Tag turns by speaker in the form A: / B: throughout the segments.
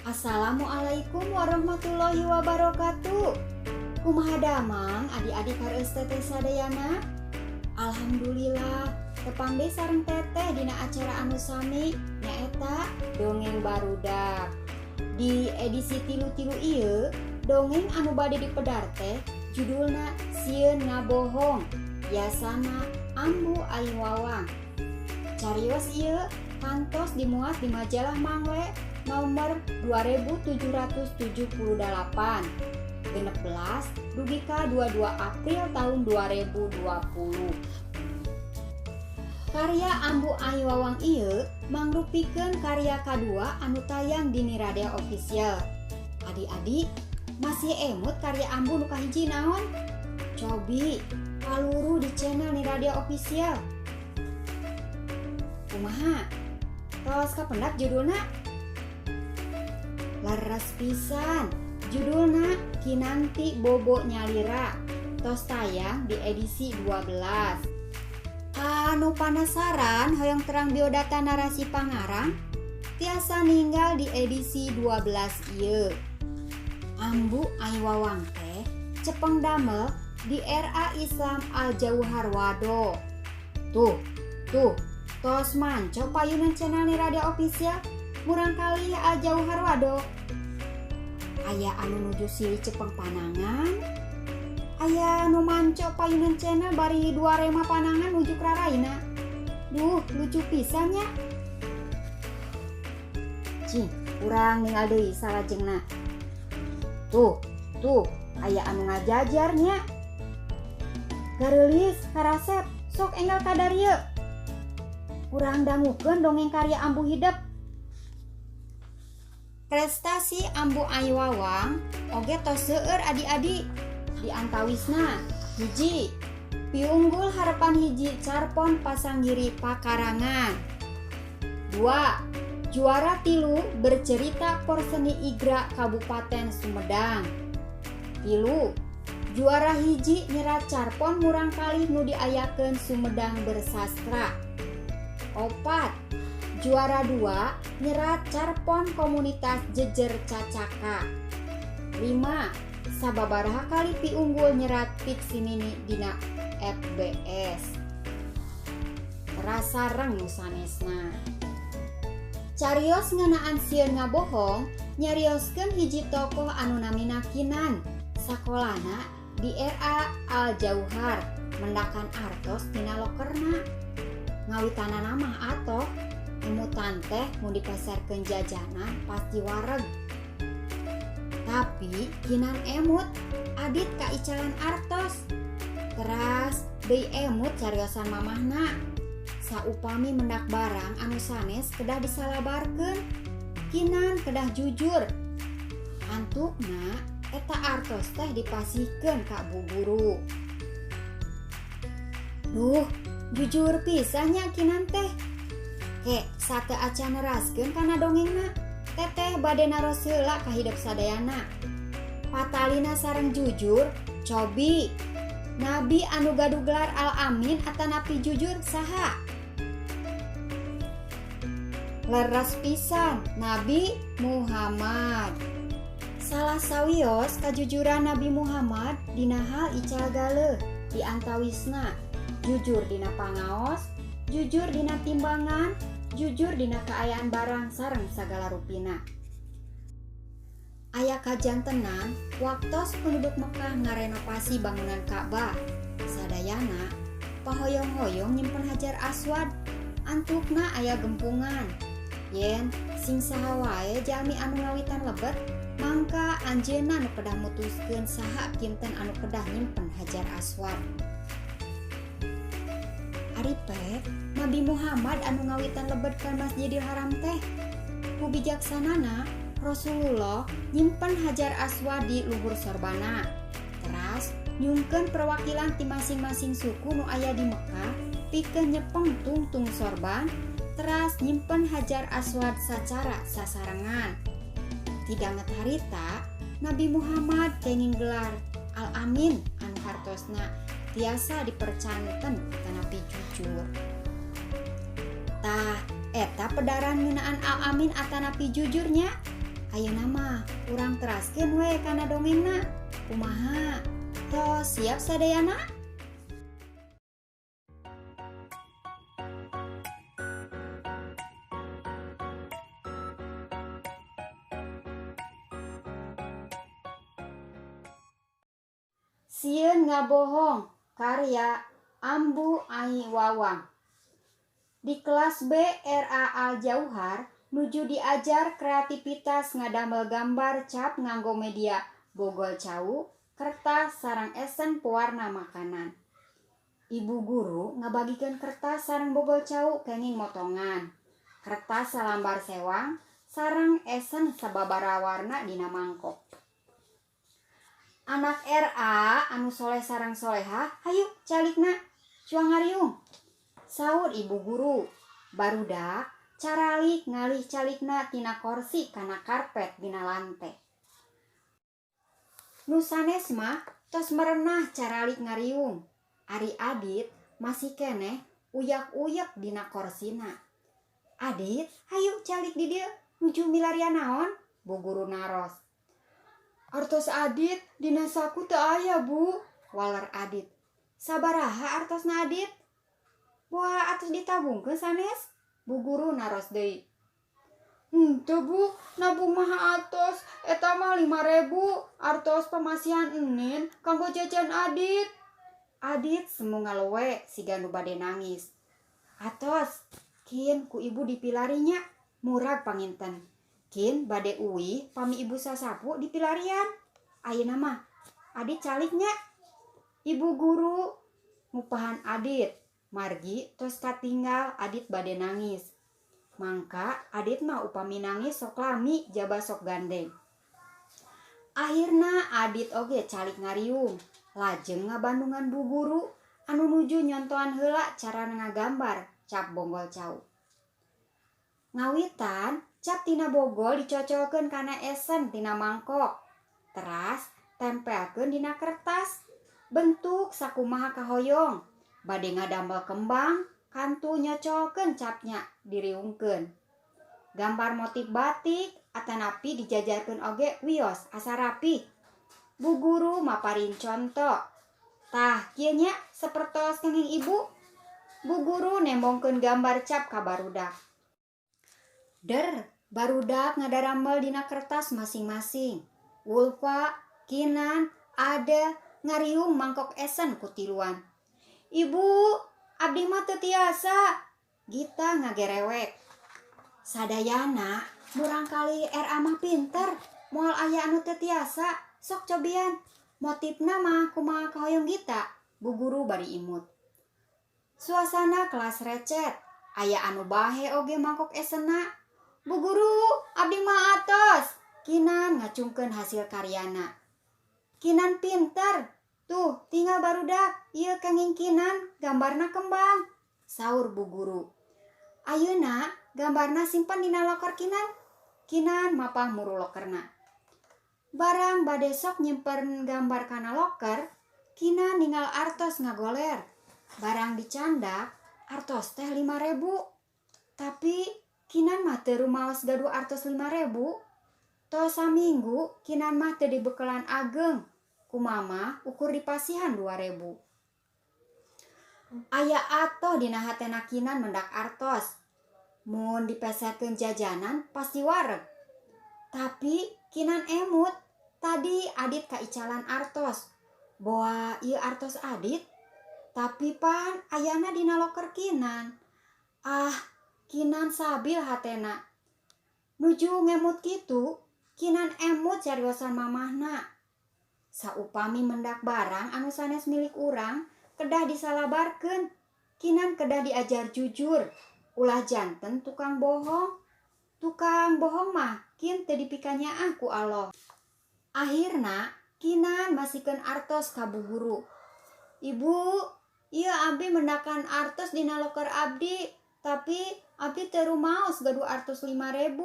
A: Assalamualaikum warahmatullahi wabarakatuh. Kumaha damang adik-adik kareus teteh sadayana? Alhamdulillah, tepang deui sareng teteh dina acara anu sami, nyaeta Dongeng Barudak. Di edisi 33 ieu, dongeng anu bade dipedar teh judulna Sieun Ngabohong, yasana Ambu Aing Wawang. Carios ieu kantos dimuat di majalah Mangle nomor 2778 16 dugi ka 22 April tahun 2020. Karya Ambu Ai Wawang ieu mangrupikeun karya kadua anu tayang di Niradea Official. Adik-adik, masih emut karya Ambu nu kahiji naon? Cobi paluruh di channel Niradea Official. Kumaha? Tos kapendak judulna? Leres pisan, judulna Kinanti Bobo Nyalira, tos tayang di edisi 12. Anu panasaran hoyong terang biodata narasi pangarang tiasa ninggal di edisi 12 ieu. Ambu Ai Wawang teh cepeng damel di RA Islam Al Jauhar Wado. Tuh, tuh, tos manco payunan channel Niradea Official murangkalih Al Jauhar Wado. Aya anu nuju silih cepeng panangan, aya nu manco payunan channel bari dua rema panangan nuju raraina. Duh, lucu pisan nya. Cing, kurang ninggal deui salajengna. Tuh, tuh, aya anu ngajajarnya. Gareulis, karasep, sok enggal kadarieu. Urang dangukeun dongeng karya Ambu hidep. Prestasi Ambu Ai Wawang oge tos seueur, adik-adik. Di antawisna, hiji, piunggul harapan hiji Carpon Pasanggiri Pakarangan. Dua, juara 3 bercerita Porseni Igra Kabupaten Sumedang. 3, juara 1 nyerat carpon murangkalih nu diayakeun Sumedang Bersastra. 4, juara 2 nyerat carpon komunitas Jejer Cacaka. 5, sababaraha kali piunggul nyerat fiksimini dina FBS. Rasa sareng nu sanesna. Carios ngeunaan Sieun Ngabohong nyarioskeun hiji tokoh anu namina Kinan, sakolana di RA Al Jauhar, mendakan artos tina lokerna. Ngawitanana mah atoh emutan teh mun dipeserkeun jajanan pasti wareg. Tapi Kinan emut adit kaicalan artos. Teras deui emut cariosan mamahna. Saupami mendak barang anu sanes kedah disalabarkeun. Kinan kedah jujur. Antukna eta artos teh dipasihkeun ka bu guru. Duh, jujur pisan nya Kinan teh. Ke, sateuacan neraskeun kana dongengna, teteh bade naros heula ka hidep sadayana. Patalina sareng jujur, cobi. Nabi anu gaduh gelar Al Amin atanapi jujur saha? Leres pisan, Nabi Muhammad. Salah sawios kajujuran Nabi Muhammad dina hal ical galeuh, di antawisna jujur dina pangaos, jujur dina timbangan, jujur dina kaayaan barang sareng sagala rupina. Aya kajantenan waktos penduduk Mekah ngarenovasi bangunan Ka'bah. Sadayana pahoyong-hoyong nyimpen Hajar Aswad, antukna aya gempungan. Yen sing saha wae jalmi anu ngawitan lebet, mangka anjeunna nu kedah mutuskeun saha kinten anu kedah nyimpen Hajar Aswad. Ari pek Nabi Muhammad anu ngawitan lebet ka Masjidil Haram teh. Ku bijaksanana Rasulullah nyimpen Hajar Aswad di luhur sorbana. Teras nyungkeun perwakilan ti masing-masing suku nu aya di Mekah pikeun nyepeng tungtung sorban, teras nyimpen Hajar Aswad sacara sasarengan. Ti danget harita Nabi Muhammad kenging gelar Al Amin anu hartosna tiasa dipercanten tanapi jujur. Tah, eta pedaran ngeunaan Al Amin atanapi jujurnya. Ayeuna mah urang teraskeun we kana dongengna. Kumaha? Tos siap sadayana? Sieun Ngabohong karya Ambu Ai Wawang. Di kelas B RA Al Jauhar nuju diajar kreativitas ngadamel gambar cap nganggo media bogol cau, kertas sareng esen pewarna makanan. Ibu guru ngabagikeun kertas sareng bogol cau kenging motongan. Kertas salambar sewang sareng esen sababaraha warna dina mangkok. Anak RA anu soleh sareng soleha, hayu calikna, cuang ngariung. Saur ibu guru, barudak caralik ngalih calikna tina korsi kana karpet dina lante. Nu sanes mah tos merenah caralik ngariung. Ari Adit masih keneh uyak-uyak dina korsina. Adit, hayu calik di dieu, nuju milarian naon? Bu guru naros. Artos Adit dina saku teu aya, Bu, waler Adit. Sabaraha artosna Adit? Boa atos ditabungkeun sanes? Bu guru naros deui. Henteu, Bu, nabung mah atos, eta mah 5.000, artos pamasihan enin kanggo jajan Adit. Adit semu ngalowe siga nu bade nangis. Atos, kin ku ibu dipilarinya, murag panginten. Kin bade uih pami ibu sasapu dipilarian. Ayeuna mah Adit caliknya. Ibu guru ngupahan Adit, margi tos katinggal Adit bade nangis. Mangka Adit mah upami nangis sok lami jaba sok gandeng. Akhirna Adit oge calik ngariung, lajeng ngabandungan bu guru anu nuju nyontohan heula cara ngagambar cap bonggol cau. Ngawitan cap tina bogol dicocolkeun kana esen tina mangkok. Teras tempelkeun dina kertas. Bentuk sakumaha kahoyong. Bade ngadamel kembang, kantu nyocolkeun capnya diriungkeun. Gambar motif batik atanapi dijajarkeun oge wios asa rapi. Bu guru maparin conto. Tah kieu nya sapertos kenging ibu. Bu guru nembongkeun gambar cap ka barudak. Der, barudak ngadaramel dina kertas masing-masing. Ulfa, Kinan, Ade ngariung mangkok esen ku tiluan. Ibu, abdi mah teu tiasa. Gita ngagerewek. Sadayana murangkali RA mah pinter, moal aya anu teu tiasa, sok cobian. Motifna mah kumaha kahoyong Gita, bu guru bari imut. Suasana kelas recet, aya anu bahe oge mangkok esena. Bu guru, abdi mah atos. Kinan ngacungkeun hasil karyana. Kinan pinter. Tuh, tinggal barudak. Ieu kenging Kinan, gambarna kembang. Saur bu guru. Ayeuna gambarna simpan dina loker Kinan. Kinan mapah muru lokerna. Barang bade sok nyimpen gambar kana loker, Kinan ninggal artos ngagoler. Barang dicandak, artos teh 5.000. Tapi Kinan mah teu rumaos gaduh artos 5.000. Tos saminggu Kinan mah teu dibekelan ageng. Ku mama ukur dipasihan 2.000. Aya atoh dina hatena Kinan mendak artos. Mun dipeserkeun jajanan pasti wareg. Tapi Kinan emut, tadi Adit kaicalan artos. Boa ieu artos Adit, tapi pan ayana dina loker Kinan. Ah, Kinan sabil hatena. Nuju ngemut kitu, Kinan emut cariosan mamahna. Saupami mendak barang anu sanes milik urang, kedah disalabarkeun. Kinan kedah diajar jujur, ulah janten tukang bohong. Tukang bohong mah kin teu dipikanyaah ku Allah. Akhirna Kinan masikeun artos ka bu guru. Ibu, ieu abdi mendakan artos dina loker abdi, tapi abdi teu rumaos gaduh artos 5.000.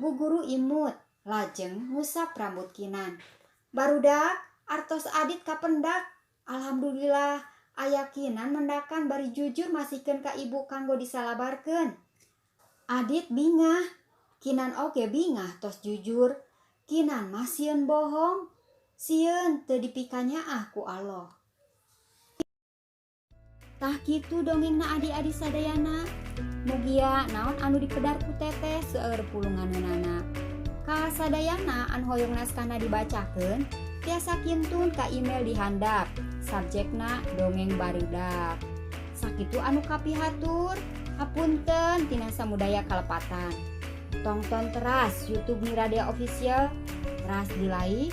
A: Bu guru imut, lajeng ngusap rambut Kinan. Barudak artos Adit kapendak. Alhamdulillah aya Kinan mendakan bari jujur masikeun ka ibu kanggo disalabarkeun. Adit bingah. Kinan oge bingah tos jujur. Kinan mah sieun bohong, sieun teu dipikanyaah ku Allah. Tah kitu dongengna, adi-adi sadayana. Mugia naon anu dipedar ku Teteh seueur pulunganeunana. Ka sadayana anu hoyong naskahna dibacakeun, tiasa kintun ka email di handap, subjekna dongeng barudak. Sakitu anu kapihatur, hapunten tina samudaya kalepatan. Tongton teras YouTube Miradia Official, teras di like,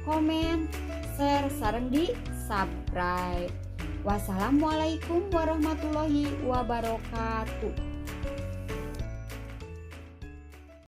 A: komen, share, sareng di subscribe. Wassalamualaikum warahmatullahi wabarakatuh.